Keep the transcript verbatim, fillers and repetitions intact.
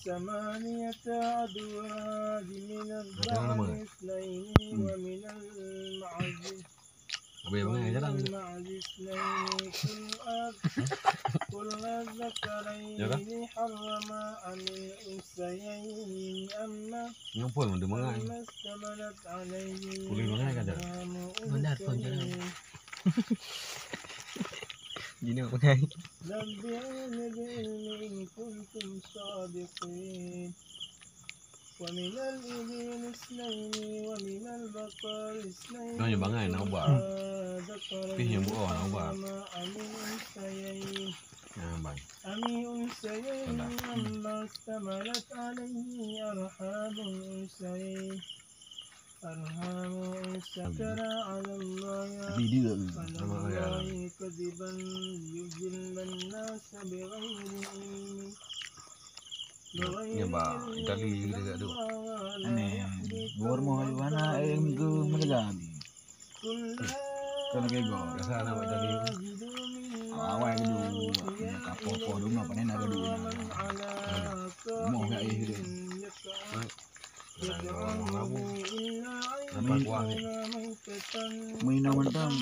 ثمانية أزواج من الضأن اثنين ومن المعز Habis bangai jalan. المعز اثنين قل أذ- قل أذكرين حرم أم الأنثيين أما Nyumpul mun dia mangai. أما اشتملت عليه Boleh mangai kan, Dara? أرحام Benar, Tuan, الأنثيين. Dina mangai. نبئوني بعلم إن كنتم صادقين. ومن الإبل اثنين ومن البقر اثنين Nah, yang bangai nak ubah. أذكرين Pih yang buah nak ubah. حرم أم الأنثيين Nah, bang. أم الأنثيين Sudah. أما اشتملت عليه أرحام الأنثيين أرحام الأنثيين افترى على الله Bideu. على الله كذبا ليضل الناس بغير علم Nyan bak Itali kita kat tu. Aneh. Bor mau ayu anak eh minggu melega. Kan lagi go. Biasa anak bak Itali. Awai kedua. Nak kapok-kapok dulu nak panen nak kedua. Mau gak eh dia. Nampak kuah ni. Main nama tang.